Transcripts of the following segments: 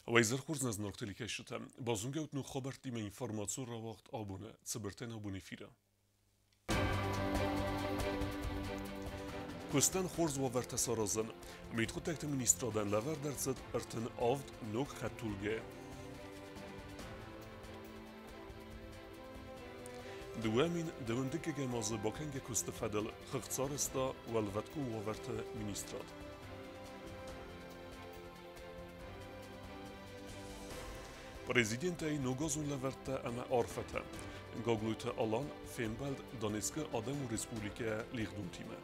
Уӕ изӕр хорз, нӕ зынаргъ телекӕсджытӕ. Базонгӕ ут ног хабӕрттимӕ информацион рауагъд абоны цыбыртӕн абон эфиры. Куыстӕн хорз уавӕртӕ саразын. Мидхъуыддӕгты министрадӕн лӕвӕрд ӕрцыд 37 ног хӕдтулгӕйы. 2022 азы бакӕнгӕ куысты фӕдыл хыгъд сарӕзта Уӕлвӕткон уавӕрты министрад. Президентӕй ногазон лӕвӕрттӕ ӕмӕ арфӕтӕ. Гаглойты Алан фембӕлд Донецкы Адӕмон Республикӕйӕ лигъдонтимӕ.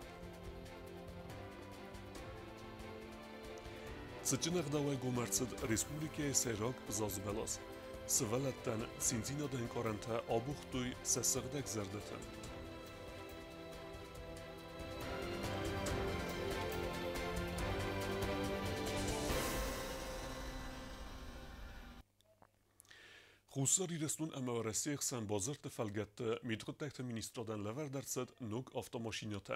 Цытджын ӕгъдауӕй гом ӕрцыд республикӕйы сӕйраг зазбӕлас. Сывӕллӕттӕн циндзинады ӕнкъарӕнтӕ абухтой сӕ сыгъдӕг зӕрдӕтӕ. Хуссар Ирыстон ӕмӕ Уӕрӕсейы хсӕн бадзырдты фӕлгӕтты мидхъуыддӕгты министрадӕн лӕвӕрд ӕрцыд ног автомашинӕтӕ.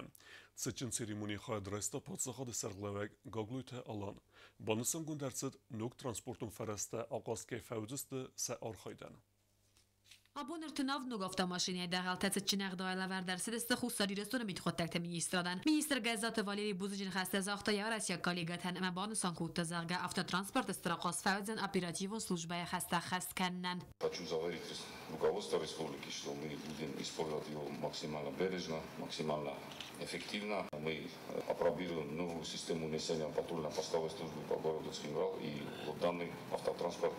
Цытджын церемонийы хайад райста паддзахады сӕргълӕууӕг Гаглойты Алан. Банысангонд ӕрцыд, ног транспортон фӕрӕзтӕ ахъаз кӕй фӕуыдзысты сӕ архайдӕн. Абон 37 ног автомашинӕйы дӕгъӕлтӕ цытджын ӕгъдауӕй лӕвӕрд ӕрцыдысты Хуссар Ирыстоны мидхъуыддӕгты министрадӕн. Министр Гӕззаты Валерий бузныджы ныхӕстӕ загъта йӕ уӕрӕсейаг коллегӕтӕн ӕмӕ банысан кодта, зӕгъгӕ, автотранспорты стыр ахъаз фӕуыдзӕн оперативон службӕйы хӕстӕ ӕххӕст кӕнынӕн. Хочу заверить руководство республики, что мы будем использовать его максимально бережно, максимально эффективно. Мы апробируем новую систему несения патрульно-постовой службы по городу Цхинвал, и вот данный автотранспорт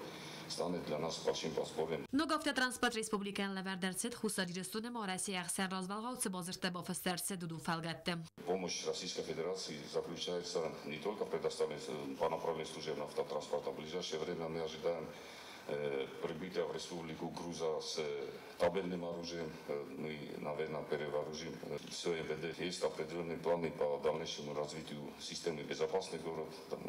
станет для нас большим подспорьем. Ног автотранспорт республикӕйӕн лӕвӕрд ӕрцыд Хуссар Ирыстоны ӕмӕ Уӕрӕсейы ӕхсӕн развӕлгъау цы бадзырдтӕ бафыст ӕрцыд, уыдон фӕлгӕтты. Помощь Российской Федерации заключается не только в предоставлении по направлению служебного автотранспорта. В ближайшее время мы ожидаем прибытия в республику груза с табельным оружием. Мы, наверное, перевооружим все МВД. Есть определенные планы по дальнейшему развитию системы «Безопасный город». Там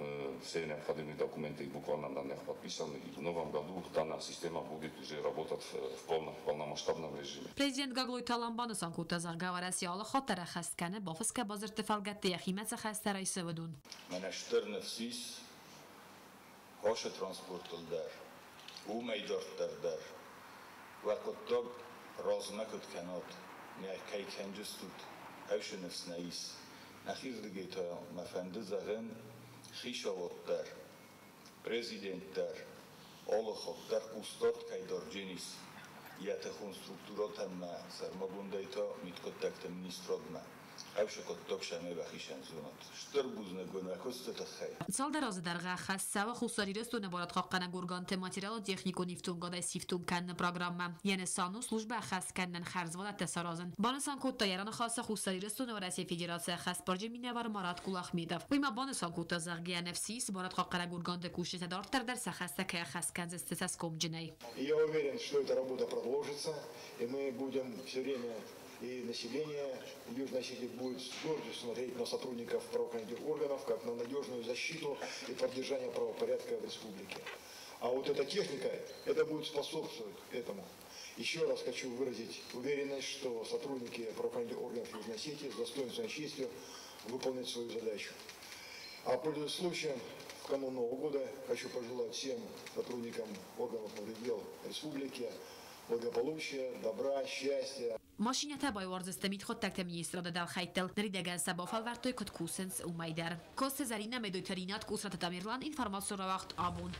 все необходимые документы буквально на днях подписаны. И в новом году данная система будет уже работать в полномасштабном режиме. Президент Гаглойты Алан банысан кодта, зӕгъгӕ, Уӕрӕсе алы хатт дӕр ӕххӕст кӕны бафысгӕ бадзырдты фӕлгӕтты йӕхимӕ цы хӕстӕ райсы, уыдон. Мӕнӕ стыр ныфс ис хосы транспортыл дӕр, уымӕй дарддӕр дӕр. Уӕ хъуыддаг размӕ куыд кӕнат, нӕ кӕй кӕнджыстут, ӕвсы ныфс нӕ ис. Нӕхирдыгӕй та мӕ фӕнды зӕгъын, хицауад дӕр, президент дӕр, алы хатт дӕр хъусдард кӕй дардженис йӕ тыхон структурӕтӕм мӕ сӕрмагондӕй та мидхъуыддӕгты министрадмӕ. Ӕвсы хъуыддаг сӕмӕй бахицӕн зонат. Стыр бузныг уын уӕ куысты тыххӕй. Цалдӕр азы дӕргъы ӕххӕст цӕуы Хуссар Ирыстоны барадхъахъхъӕнӕг органты материалон-техникон ифтонгадӕй сифтонг кӕныны программӕ. Йӕ нысан у службӕ ӕххӕст кӕнынӕн хӕрзвадӕттӕ саразын. Банысан кодта йӕ раныхасы Хуссар Ирыстоны Уӕрӕсейы Федерацийы ӕххӕстбарджын минӕвар Марат Кулахметов. Уый ма банысан кодта, зӕгъгӕ, йӕ ныфс ис, барадхъахъхъӕнӕг органты кусджытӕ дарддӕр дӕр сӕ хӕстӕ кӕй ӕххӕст кӕндзысты цӕсгомджынӕй. И я уверен, что эта работа продолжится, и мы будем все время, и население Южной Осетии будет с гордостью смотреть на сотрудников правоохранительных органов, как на надежную защиту и поддержание правопорядка в республике. А вот эта техника, это будет способствовать этому. Еще раз хочу выразить уверенность, что сотрудники правоохранительных органов Южной Осетии с достоинством и честью выполнят свою задачу. А пользуясь случаем, в канун Нового года хочу пожелать всем сотрудникам органов внутренних дел республики благополучия, добра, счастья. Машинӕтӕ байуардзысты мидхъуыддӕгты министрады дӕлхӕйттыл. Ныридӕгӕн сӕ бафӕлвӕрдтой, куыд кусынц, уымӕй дӕр. Коцты Зӕринӕ, Медойты Ринат, Къусраты Тамерлан, информацион рауагъд Абон.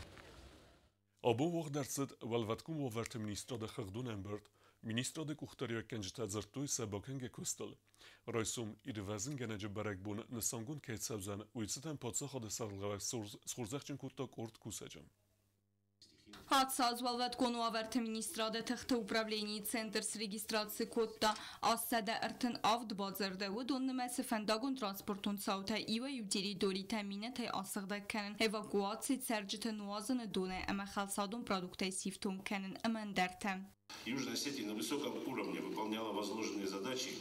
Абон уагъд ӕрцыд Уӕлвӕткон уавӕрты министрады хыгъдон ӕмбырд. Министрады къухдариуӕггӕнджытӕ дзырдтой сӕ бакӕнгӕ куыстыл. Райсом ирвӕзынгӕнӕджы бӕрӕгбон нысангонд кӕй цӕудзӕн, уый цытӕн паддзахады сӕргълӕууӕг схорзӕхджын кодта къорд кусӕджы. Ацы аз Уӕлвӕткон уавӕрты министрады тыхты управленийы центр срегистраци кодта 837 бадзырды. Уыдон нымӕцы фӕндагон-транспортон цаутӕ иуӕй-иу территоритӕ минӕтӕй асыгъдӕг кӕнын, эвакуаци, цӕрджыты нуазыны донӕй ӕмӕ хӕлцадон продукттӕй сифтонг кӕнын ӕмӕ ӕндӕртӕ. Южная Осетия на высоком уровне выполняла возложенные задачи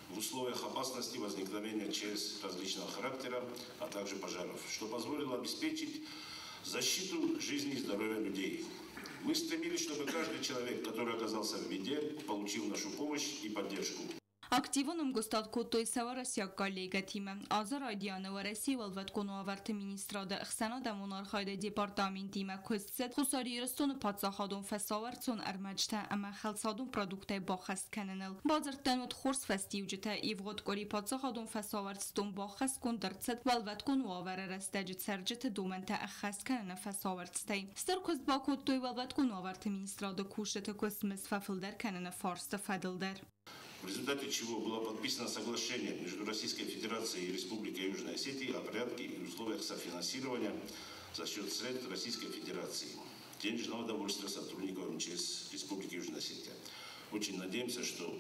в условиях опасности возникновения ЧС различного характера, а также пожаров, что позволило обеспечить защиту жизни и здоровья людей. Мы стремились, чтобы каждый человек, который оказался в беде, получил нашу помощь и поддержку. Активон ӕмгуыстад кодтой сӕ уӕрӕсейаг коллегӕтимӕ. Азы райдианы Уӕрӕсейы Уӕлвӕткон уавӕрты министрады ӕхсӕнадӕмон архайды департаментимӕ куыст цыд Хуссар Ирыстоны паддзахадон фӕсауӕрцон ӕрмӕджытӕ ӕмӕ хӕлцадон продукттӕй баххӕст кӕныныл. Бадзырдтӕн уыд хорз фӕстиуджытӕ. Ивгъуыд къуыри паддзахадон фӕсауӕрцдон баххӕстгонд ӕрцыд уӕлвӕткон уавӕры рӕстӕджы цӕрджыты домӕнтӕ ӕххӕст кӕныны фӕсауӕрцтӕй. Стыр куыст бакодтой Уӕлвӕткон уавӕрты министрады кусджыты куыстмызд фӕфылдӕр кӕныны фарсты фӕдыл дӕр. В результате чего было подписано соглашение между Российской Федерацией и Республикой Южная Осетия о порядке и условиях софинансирования за счет средств Российской Федерации денежного довольствия сотрудников МЧС Республики Южная Осетия. Очень надеемся, что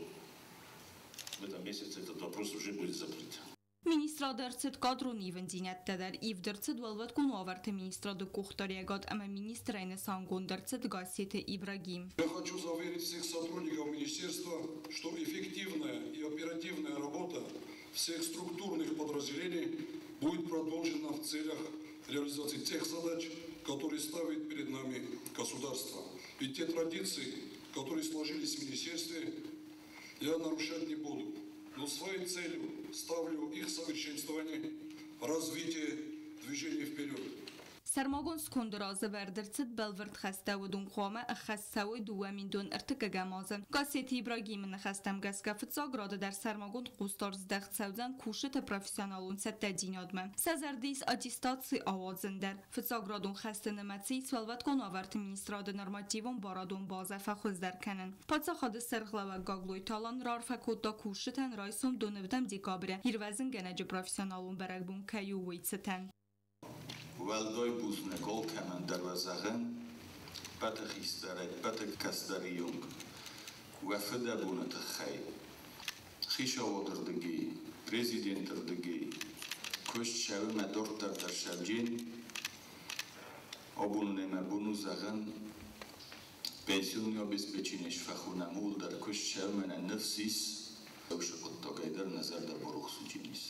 в этом месяце этот вопрос уже будет закрыт. Министрады ӕрцыд кадрон ивындзинӕдтӕ дӕр. Ивд ӕрцыд Уӕлвӕткон уавӕрты министрады къухдариуӕгад ӕмӕ министрӕй нысангонд ӕрцыд Гассеты Ибрагим. Я хочу заверить всех сотрудников министерства, что эффективная и оперативная работа всех структурных подразделений будет продолжена в целях реализации тех задач, которые ставит перед нами государство. И те традиции, которые сложились в министерстве, я нарушать не буду. Но своей целью ставлю их совершенствование, развитие, движение вперед. Сӕрмагонд сконды разӕвӕрд ӕрцыд бӕлвырд хӕстӕ, уыдон хъуамӕ ӕххӕст цӕуой 2030 азы. Гассеты Ибрагимы ныхӕстӕм гӕсгӕ, фыццаг рады дӕр сӕрмагонд хъусдард здӕхт цӕудзӕн кусджыты профессионалон цӕттӕдзинадмӕ. Сӕ зӕрды ис аттестаци ауадзын дӕр. Фыццаградон хӕсты нымӕцы ис Уӕлвӕткон уавӕрты министрады нормативон барадон базӕ фӕхуыздӕр кӕнын. Паддзахады сӕргълӕууӕг Гаглойты Алан раарфӕ кодта кусджытӕн, райсом 15 декабры ирвӕзынгӕнӕджы профессионалон бӕрӕгбон кӕй у, уый цытӕн. Уӕлдай бузныг алкӕмӕн дӕр уӕ зӕгъын, ӕппӕты хистӕрӕй, ӕппӕты кӕстӕры онг, уӕ фыдӕбоны тыххӕй. Хицауады рдыгӕй, президенты рдыгӕй куыст цӕуы мӕ дарддӕр дӕр сӕвджен. Абон нӕ бон у зӕгъын, пенсионный обеспечение сфӕхонӕм, ууыл дӕр куыст цӕуы, мӕнӕн ныфс ис, уыцы хъуыддагӕй дӕр нӕ зӕрдӕ барухс уыдзӕнис.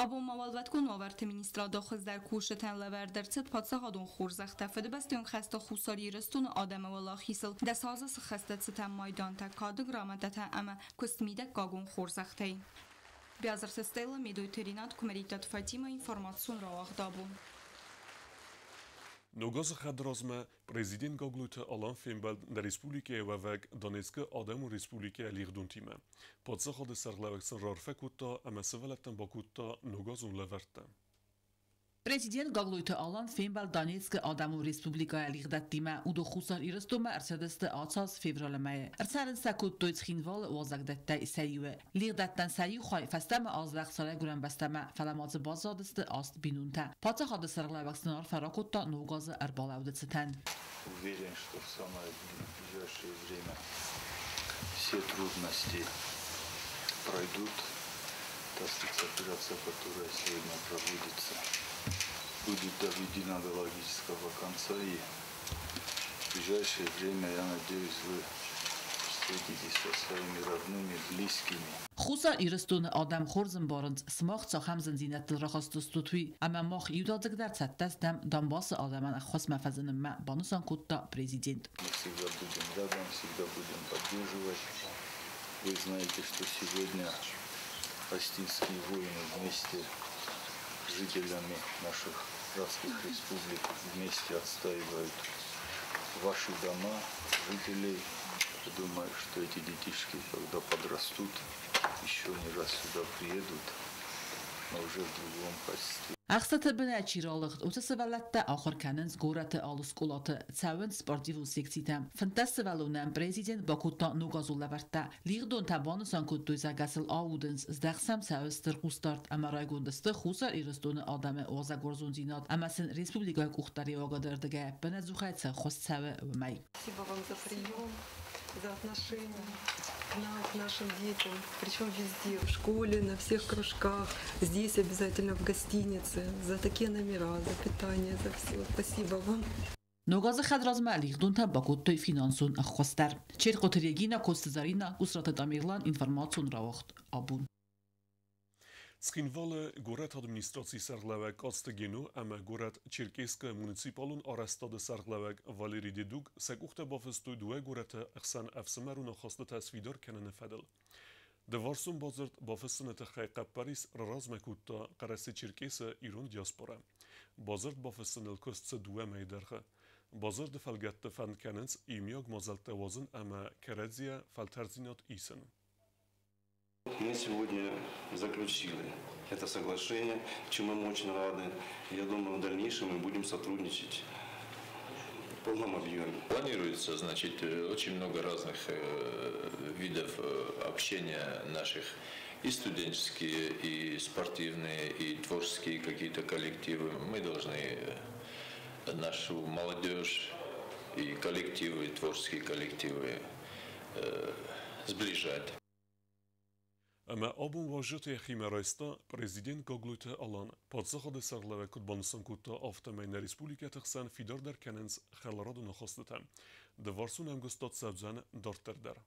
Абон ма Уӕлвӕткон уавӕрты министрады хуыздӕр кусджытӕн лӕвӕрд ӕрцыд паддзахадон хорзӕхтӕ Фыдыбӕстӕйон хӕсты Хуссар Ирыстоны адӕмы уӕлахизыл 10 азы сыххӕсты цытӕн майдантӕ, кады грамотӕтӕ ӕмӕ куыстмидӕггагон хорзӕхтӕй. Биазырты Стелла, Медойты Ринат, Куымӕридтаты Фатима, информацион рауагъд Абон. Ног азы хӕдразмӕ президент Гаглойты Алан фембӕлд нӕ республикӕйы уӕвӕг Донецкы Адӕмон Республикӕйы лигъдонтимӕ. Паддзахады сӕргълӕууӕг сын раарфӕ кодта ӕмӕ сывӕллӕттӕн бакодта ногазон лӕвӕрттӕ. Президент Гаглойты Алан фембӕлд Донецкы Адӕмон Республикӕйы лигъдӕттимӕ. Уыдон Хуссар Ирыстонмӕ ӕрцыдысты ацы аз февралы мӕйы. Ӕрцӕрын сӕ кодтой Цхинвалы уазӕгдӕттӕй сӕ иуы. Лигъдӕттӕн сӕ иу хай фӕстӕмӕ аздӕхт сӕ райгуырӕн бӕстӕмӕ, фӕлӕ ма дзы баззадысты аст бинонтӕ. Паддзахады сӕргълӕууӕг сын арфӕ ракодта ног азы ӕрбалӕуды цытӕн. Уверен, что в самое ближайшее время все трудности пройдут. Та спецоперация, которая сегодня проводится, будет доведена до логического конца. И в ближайшее время, я надеюсь, вы встретитесь со своими родными, близкими. Хуссар Ирыстоны адӕм хорз ӕмбарынц, сымах цахӕм зындзинӕдтыл рахызтыстут, уый, ӕмӕ мах иудадзыгдӕр цӕттӕ стӕм Донбассы адӕмӕн ӕххуысмӕ фӕзынынмӕ, банысан кодта президент. Мы всегда будем рядом, всегда будем поддерживать. Вы знаете, что сегодня осетинские воины вместе с жителями наших братских республик вместе отстаивают ваши дома, жителей. Я думаю, что эти детишки, когда подрастут, еще не раз сюда приедут, но уже в другом качестве. Ӕхцаты бынӕй чи ралыгъд, уыцы сывӕллӕттӕ ахуыр кӕнынц горӕты алы скъолаты, цӕуынц спортивон секцитӕм. 15 сывӕллонӕн президент бакодта ногазон лӕвӕрттӕ. Лигъдонтӕ банысан кодтой, зӕгъгӕ сыл аудынц, здӕхт сӕм цӕуы стыр хъусдард ӕмӕ райгонд сты Хуссар Ирыстоны адӕмы уазӕгуарзондзинад ӕмӕ сын республикӕйы къухдариуӕгады ӕрдыгӕй ӕппынӕдзухӕй цы ӕххуыс цӕуы, уымӕй. Спасибо вам за прием, за отношение к нам, к нашим детям. Причем везде, в школе, на всех кружках, здесь обязательно в гостинице, за такие номера, за питание, за все. Спасибо вам. Ног азы хӕдразмӕ лигъдонтӕн бакодтой финансон ӕххуыс дӕр. Черкъоты Регина, Коцты Зӕринӕ, Гусраты Тамерлан, информацион рауагъд Абон. Цхинвалы горӕты администрацийы сӕргълӕууӕг Коцты Гено ӕмӕ горӕт Черкесскы муниципалон арӕзтады сӕргълӕууӕг Валерий Дедук сӕ къухтӕ бафыстой дыууӕ горӕты ӕхсӕн ӕфсымӕрон ахастытӕ сфидар кӕныны фӕдыл. Дывӕрсон бадзырд бафыссыны тыххӕй хъӕппӕрис раразмӕ кодта Хъӕрӕсе-Черкесы ирон диаспорӕ. Бадзырд бафыссыныл куыст цыд дыууӕ мӕйы дӕргъы. Бадзырды фӕлгӕтты фӕнд кӕнынц иумиаг мадзӕлттӕ уадзын ӕмӕ кӕрӕдзийӕ фӕлтӕрддзинад исын. Мы сегодня заключили это соглашение, чему мы очень рады. Я думаю, в дальнейшем мы будем сотрудничать в полном объеме. Планируется, значит, очень много разных видов общения наших, и студенческие, и спортивные, и творческие какие-то коллективы. Мы должны нашу молодежь и коллективы, и творческие коллективы сближать. Ӕмӕ абон уазджыты йӕхимӕ райста президент Гаглойты Алан. Паддзахады сӕргълӕууӕг куыд банысан кодта, афтӕмӕй нӕ республикӕты хсӕн фидардӕр кӕнынц хӕларадон ахастытӕ. Дывӕрсон ӕмгуыстад цӕудзӕн дарддӕр дӕр.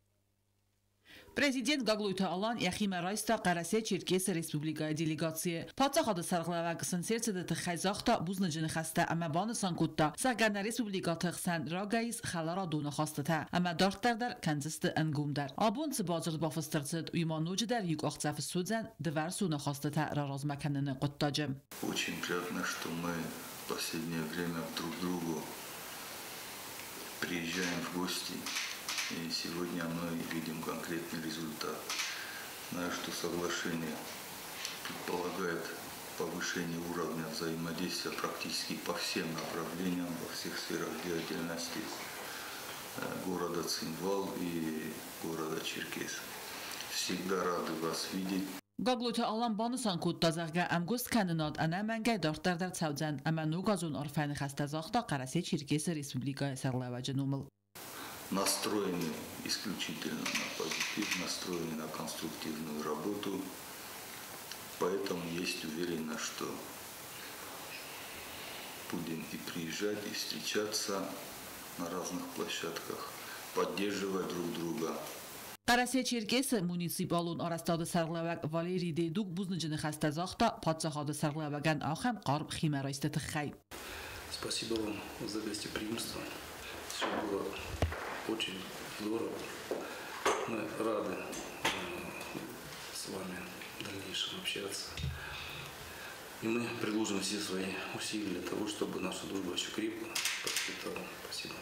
Президент Гаглойты Алан йӕхимӕ райста Хъӕрӕсе-Черкесы республикӕйы делегацийы. Паддзахады сӕргълӕууӕг сын се рцыды тыххӕй загъта бузныджы ныхӕстӕ ӕмӕ банысан кодта, зӕгъгӕ, нӕ республикӕты хсӕн рагӕй ис хӕларадон ахастытӕ ӕмӕ дарддӕр дӕр кӕндзысты ӕнгомдӕр. Абон цы бадзырд бафыст ӕрцыд, уый ма ноджыдӕр иу къахдзӕф суыдзӕн дывӕрсон ахастытӕ раразмӕ кӕныны хъуыддаджы. Очень приятно, что мы в последнее время друг к другу приезжаем в гости. И сегодня мы видим конкретный результат. Знаю, что соглашение предполагает повышение уровня взаимодействия практически по всем направлениям, во всех сферах деятельности города Цхинвал и города Черкесск. Всегда рады вас видеть. Гаглойты Алан банысан кодта, зӕгъгӕ, ӕмгуысткӕнынад ӕнӕмӕнгӕй дарддӕр дӕр цӕудзӕн ӕмӕ ногазон арфӕйы ныхӕстӕ загъта Хъӕрӕсе-Черкесы республикӕйы сӕргълӕууӕджы номыл. Настроены исключительно на позитив, настроены на конструктивную работу. Поэтому есть уверенность, что будем и приезжать, и встречаться на разных площадках, поддерживать друг друга. Хъӕрӕсе-Черкесы муниципалон арӕзтады сӕргълӕууӕг Валерий Дедук бузныджы ныхӕстӕ загъта паддзахады сӕргълӕууӕгӕн ахӕм хъарм химӕрайсты тыххӕй. Спасибо вам за гостеприимство. Все было очень здорово. Мы рады с вами в дальнейшем общаться. И мы приложим все свои усилия для того, чтобы наша дружба еще крепла, процветала. Спасибо.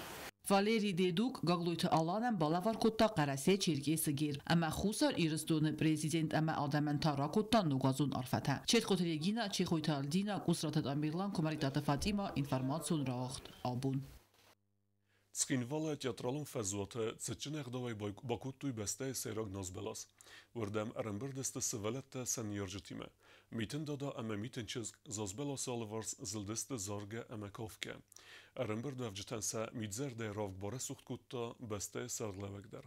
Валерий Дедук Гаглойты Аланӕн балӕвар кодта Хъӕрӕсе-Черкесы герб ӕмӕ Хуссар Ирыстоны президент ӕмӕ адӕмӕн та ракодта ногазон арфӕтӕ. Четхъоты Регина, Чехойты Альдина, Къусраты Тамерлан, Куымӕридтаты Фатима, информацион рауагъд Абон. Цхинвалы театралон фӕзуаты цытджын ӕгъдауӕй бакодтой бӕстӕйы сӕйраг назбӕлас. Уырдӕм ӕрӕмбырд сты сывӕллӕттӕ сӕ ныййарджытимӕ. Митын Дада ӕмӕ Митын чызг назбӕласы алыварс зылдысты заргӕ ӕмӕ кафгӕ. Ӕрӕмбырдуӕвджытӕн сӕ мидзӕрдӕйы равг барӕсугъд кодта бӕстӕйы сӕргълӕууӕг дӕр.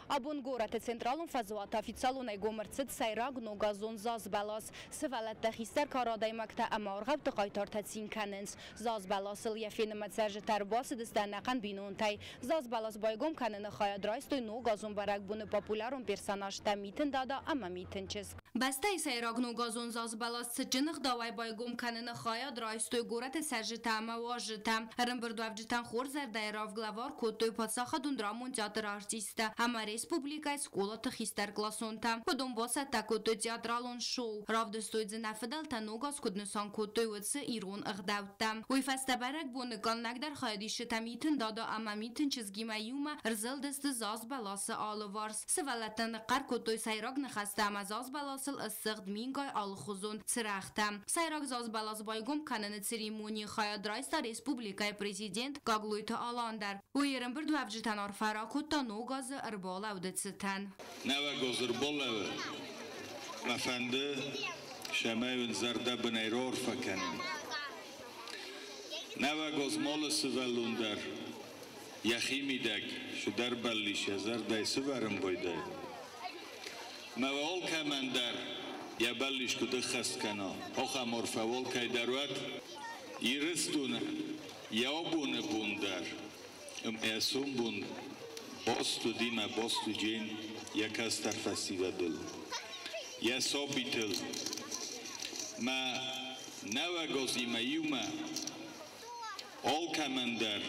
Абон горӕты централон фӕзуаты официалонӕй гом ӕрцыд сӕйраг ногазон зазбӕлас. Сывӕллӕттӕ, хистӕр кары адӕймӕгтӕ ӕмӕ аргъӕутты хъайтартӕ цин кӕнынц. Зазбӕласыл йӕ фенынмӕ цӕрджытӕ ӕрбацыдысты ӕнӕхъӕн бинонтӕй. Зазбӕлас байгом кӕныны хайад райстой ногазон бӕрӕгбоны популярон персонажтӕ Митын Дада ӕмӕ Митын чызг. Бӕстӕйы сӕйраг ногазон зазбӕлас цытджын ӕгъдауӕй байгом кӕныны хайад райстой горӕты цӕрджытӕ ӕмӕ уазджытӕ. Ӕрӕмбырдуӕвджытӕн хорз зӕрдӕйы равг лӕвар кодтой паддзахадон драмон театры артисттӕ ӕмӕ республикӕйы скъолаты хистӕркъласонтӕ. Уыдон бацӕттӕ кодтой театралон шоу. Равдыстой дзы, нӕ фыдӕлтӕ ног аз куыд нысан кодтой, уыцы ирон ӕгъдӕуттӕ. Уый фӕстӕ бӕрӕгбоны къаннӕгдӕр хайадисджытӕ Митын Дада ӕмӕ Митын чызгимӕ иумӕ ӕрзылдысты зазбӕласы алыварс. Сывӕллӕттӕ ныхъхъӕр кодтой сӕйраг ныхӕстӕ ӕмӕ зазбӕласыл ссыгъд мингай алыхуызон цырӕгътӕ. Сӕйраг зазбӕлас байгом кӕныны церемонийы хайад райста республикӕйы президент Гаглойты Алан дӕр. Уый ӕрӕмбырдуӕвджытӕн арфӕ ракодта ног азы ӕрбалӕуды цытӕн. Нӕуӕг азы ӕрбалӕуы мӕ фӕнды, цӕмӕй уын зӕрдӕбынӕй раарфӕ кӕнын. Нӕуӕг аз ма алы сывӕллон дӕр йӕхимидӕг цыдӕр бӕллиц йӕ зӕрдӕйы сывӕрын байдайы. Мӕ алкӕмӕн дӕр йӕ бӕллиц куыд ӕххӕст кӕна, ахӕм арфӕ алкӕй дӕр уӕд. Ирыстонӕн йӕ абоны бон дӕр ӕмӕ йӕ сомбон баст уыди мӕ баст уыдзӕн йӕ кӕстӕр фӕсивӕдыл. Йӕ сабитыл мӕ нӕуӕгазимӕ иумӕ алкӕмӕн дӕр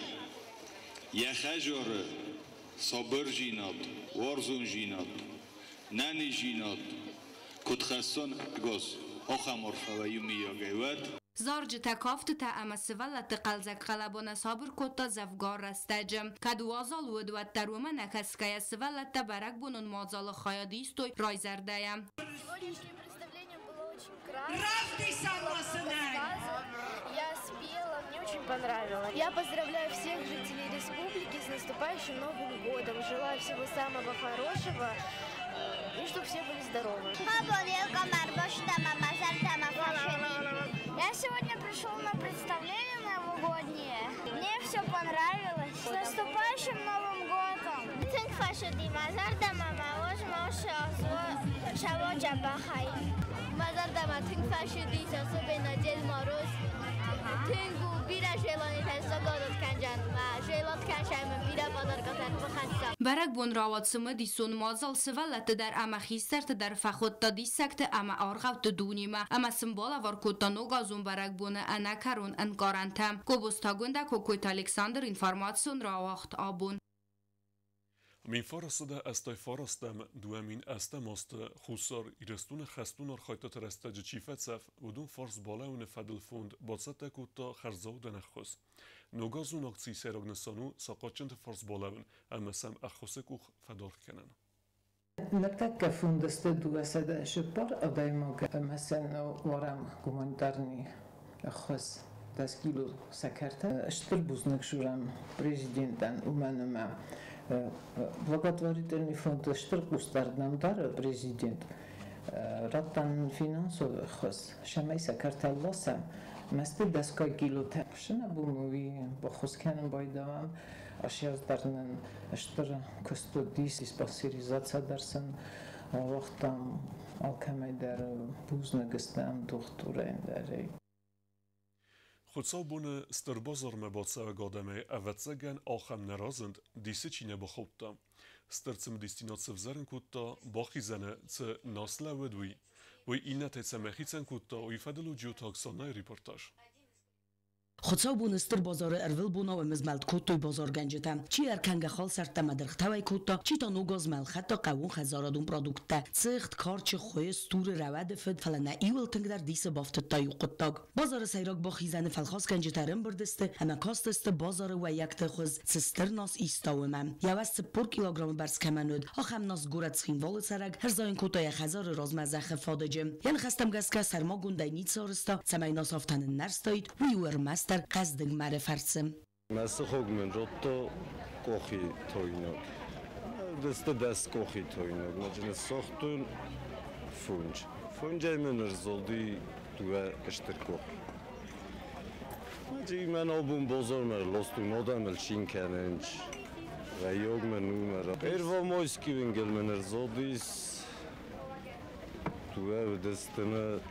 йӕ хӕдзары сабырдзинад, уарзондзинад, нӕниздзинад куыд хӕсса ӕгас, ахӕм арфӕ уӕ иумӕйагӕй уӕд. Зарджытӕ, кафтытӕ ӕмӕ сывӕллӕтты хъӕлдзӕг хъӕлӕба нӕ сабыр кодта дзӕвгар рӕстӕджы. Кӕд уазал уыд, уӕддӕр уымӕ нӕ кӕсгӕйӕ сывӕллӕттӕ бӕрӕгбонон мадзалы хайад истой райзӕрдӕйӕ. Сегодняшнее представление было очень красивое. Я спела, мне очень понравилось. Я поздравляю всех жителей республики с наступающим Новым годом. Желаю всего самого хорошего и чтобы все были здоровы. Я сегодня пришел на представление новогоднее. Мне все понравилось. С наступающим Новым годом! Бӕрӕгбон рауад цымыдисон мадзал сывӕллӕтты дӕр ӕмӕ хистӕрты дӕр фӕхуыдта диссӕгты ӕмӕ аргъӕутты дунемӕ ӕмӕ сын балӕвар кодта ногазон бӕрӕгбоны ӕнӕкӕрон ӕнкъарӕнтӕ. Кобозты Агуындӕ, Кокойты Александр, информацион рауагъд «Абон». 1989 2008 азты Хуссар Ирыстоны хӕстон архайдтыты рӕстӕджы чи фӕцӕф, уыдон фарс балӕууыны фӕдыл фонд бацӕттӕ кодта хӕрзаудӕн ӕххуыс. Ногазон акцийы сӕйраг нысан у сахъатджынты фарс балӕууын ӕмӕ сӕм ӕххуысы къух фӕдаргъ кӕнын. Ныртӕккӕ фондысты 204 адӕймаг ӕмӕ сын уарӕм гуманитарный ӕххуыс 10 кило сӕкӕртӕ. Стыр бузныг дзурӕм президентӕн, уымӕн ӕмӕ благотворительный фонд стыр хъусдард нӕм дары президент. Радта нын финансовый ӕххуыс, цӕмӕй сӕкӕртӕ ласӕм. Мӕсты дӕсгай килотӕ. Нӕ бон у уый баххуыс кӕнын байдавӕм. Асӕрз дӕр нын стыр куыст уыдис, диспансеризаци дӕр сын ауагътам. Алкӕмӕй дӕр бузныг стӕм дохтырӕн дӕр. Хуыцаубоны стыр базармӕ бацӕуӕг адӕмӕй ӕвӕццӕгӕн ахӕм нӕ разынд, дисы чи нӕ бахаудта. Стыр цымыдисдзинад сӕвзӕрын кодта, бахизӕны цы нас лӕууыд, уый. Уый иннӕтӕй цӕмӕй хицӕн кодта, уый фӕдыл у Джиоты Оксанайы репортаж. Хуыцаубоны стыр базары ӕрвылбонау ӕмызмӕлд кодтой базаргӕнджытӕ. Чи ӕркӕнгӕ халсӕрттӕ ӕмӕ дыргътӕ кодта, чи та ногазмӕ ӕлхӕдта хъӕууон хӕдзарадон продукттӕ. Цыхт, карчы, хуы, стуры, рӕуӕды фыд, фӕлӕ нӕ иуыл тынгдӕр дисы бафтыдта иу хъуыддаг. Базары сӕйраг бахизӕны фӕлхасгӕнджытӕ ӕрӕмбырд сты ӕмӕ кастысты базары уӕййӕгты хуыз, цы стыр нас иста, уымӕ. Йӕ уӕз 40 килограммы бӕрц кӕмӕн уыд, ахӕм нас горӕт Цхинвалы цӕрӕг ӕрзайын кодта йӕ хӕдзары размӕ зӕххы фадыджы. Йӕ ныхӕстӕм гӕсгӕ сӕрмагондӕй ницы арызта, цӕмӕй нас афтӕ ныннӕрстаид, уый у ӕрмӕстдӕр хъӕздыг мӕры фӕрцы. Мӕ сыхаг мын радта къохи тойнаг. Дысты 10 къохи тойнаг. Мӕ ныссагътон фунч. Фунчӕй мын ӕрзылди дыууӕ стыр къохи. Мӕн абон базармӕ ластон адӕмыл цин кӕнынц. Райог мын у мӕ. Первомайский уынгыл мын ӕрзылдис дыууӕ уыдыстыны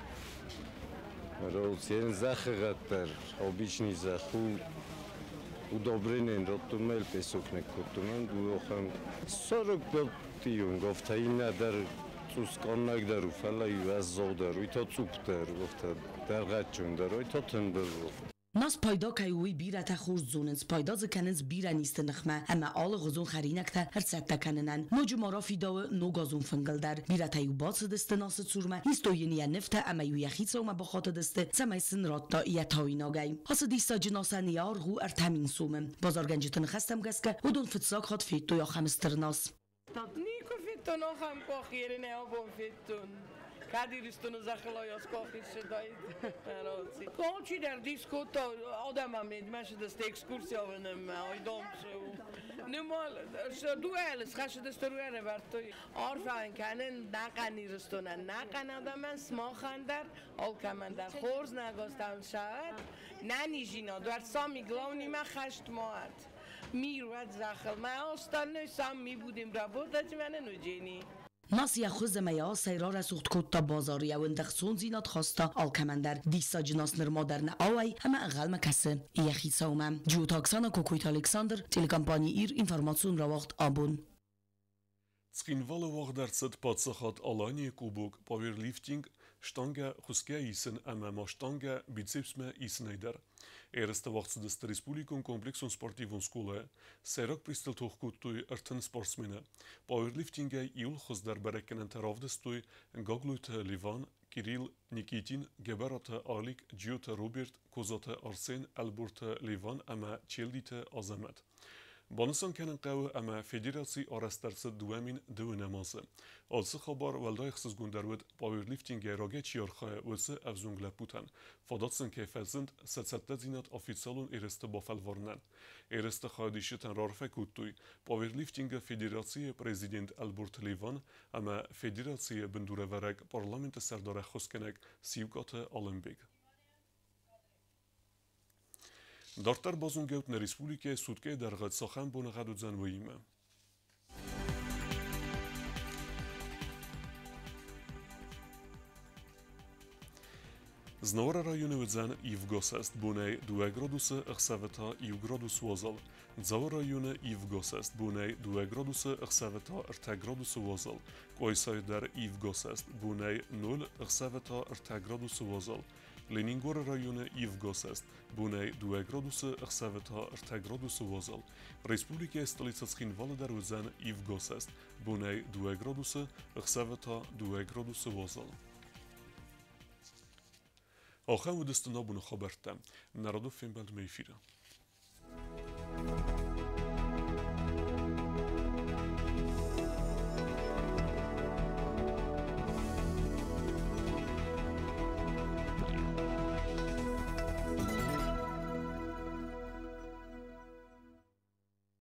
Ролцен зӕххыгъӕд обычный зӕхх у удобрение радтон песок кодтон дыууӕ 45 афтӕ иннӕ дӕр цъус къаннӕгдӕр у, фӕлӕ уӕззаудӕр, уый та цъупдӕр, афтӕ дӕргъӕццондӕр, уый та тынгдӕр. Нас пайда кӕй у, уый бирӕтӕ хорз зонынц, пайда дзы кӕнынц бирӕ низты ныхмӕ ӕмӕ алыгъуызон хӕринӕгтӕ ӕрцӕттӕ кӕнынӕн. Ноджы ма рафидауы ногазон фынгыл дӕр. Бирӕтӕ-иу бацыдысты насы цурмӕ, истой йын йӕ нывтӕ ӕмӕ-иу йӕ хицаумӕ бахатыдысты, цӕмӕй сын радта йӕ тауинагӕй. Ацы диссаджы насӕн йӕ аргъ у 3000 сомы. Базаргӕнджыты ныхӕстӕм гӕсгӕ, уыдон фыццаг хатт федтой ахӕм стыр нас. Никуы федтон ахӕм къохи, нӕ абон федтон. Кӕд Ирыстоны зӕххыл айас къохи ссыдаид. Алчидӕр дис кодта, адӕмӕн мӕсыдысты экскурсия уынынмӕ, айдам цы у. Дыууӕ схӕссыдысты ӕрӕвӕрдтой. Арфӕ кӕнын нӕхъӕн Ирыстонӕн, нӕхъӕн адӕмӕн, сымахӕн дӕр, алкӕмӕн дӕр. Хорз нӕгазтӕм сӕ нӕниздзинад уӕд, самый главный мӕ хӕст ма уӕд. Мир уӕд зӕххыл. Мӕ остальное сам мы будем работать, мӕнӕн уыджени. Нас йӕ хуыз ӕмӕ йӕ асӕй рарӕсугъд кодта базар, йӕ уындӕхцондзинад хаста алкӕмӕн дӕр. Диссаджы нас нырма дӕр нӕ ауӕй ӕмӕ ӕнхъӕлмӕ кӕсы йӕ хицаумӕ. Джиоты Оксана, Кокойты Александр, телекомпани «Ир», информацион рауагъд «Абон». Цхинвалы уагъд ӕрцыд Паддзахад Аланийы Кубок пауэрлифтинг, штангӕ хуысгӕ исын ӕмӕ ма штангӕ бицепсмӕ исынӕй дӕр. Ерыстӕ уагъд цыдысты республикон комплексон спортивон скъолайы. Сӕйраг призтыл тох кодтой 30 спортсмены. Пауэрлифтингӕй иууыл хуыздӕр бӕрӕггӕнӕнтӕ равдыстой Гаглойты Леван, Кирилл Никитин, Гӕбӕраты Алик, Джиоты Роберт, Козаты Арсен, Ӕлборты Леван ӕмӕ Челдиты Азӕмӕт. Банысан кӕнын хъӕуы, ӕмӕ федераци арӕзт ӕрцыд 2012 азы. Ацы хабар уӕлдай ӕхсызгондӕр уыд, пауэрлифтингӕй рагӕй чи архайы, уыцы ӕвзонг лӕппутӕн. Фадат сын кӕй фӕзынд сӕ цӕттӕдзинад официалон ерысты бафӕлварынӕн. Ерысты хайадисджытӕн раарфӕ кодтой пауэрлифтингы федерацийы президент Ӕлборты Леван ӕмӕ федерацийы бындурӕвӕрӕг, парламенты сӕрдарӕххуысгӕнӕг Сиукъаты Алымбег. Дарддӕр базонгӕут, нӕ республикӕйы суткӕйы дӕргъы цахӕм боныгъӕд уыдзӕн, уыимӕ. Знауыры районы уыдзӕн ивгосӕст, бонӕй 2 градусы, ӕхсӕвы та 1 градус уазал. Дзауы районы ивгосӕст, бонӕй 2 градусы, ӕхсӕвы та 3 градусы уазал. Къуайсайы дӕр ивгосӕст, бонӕй 0, ӕхсӕвы та 3 градусы уазал. Ленингоры районы ивгосӕст, бонӕй 2 градусы, ӕхсӕвы та 3 градусы уазал. Республикӕйы столицӕ Цхинвалы дӕр уыдзӕн ивгосӕст, бонӕй 2 градусы, ӕхсӕвы та 2 градусы уазал. Ахӕм уыдысты нӕ абоны хабӕрттӕ. Нӕ радон фембӕлдмӕ эфиры.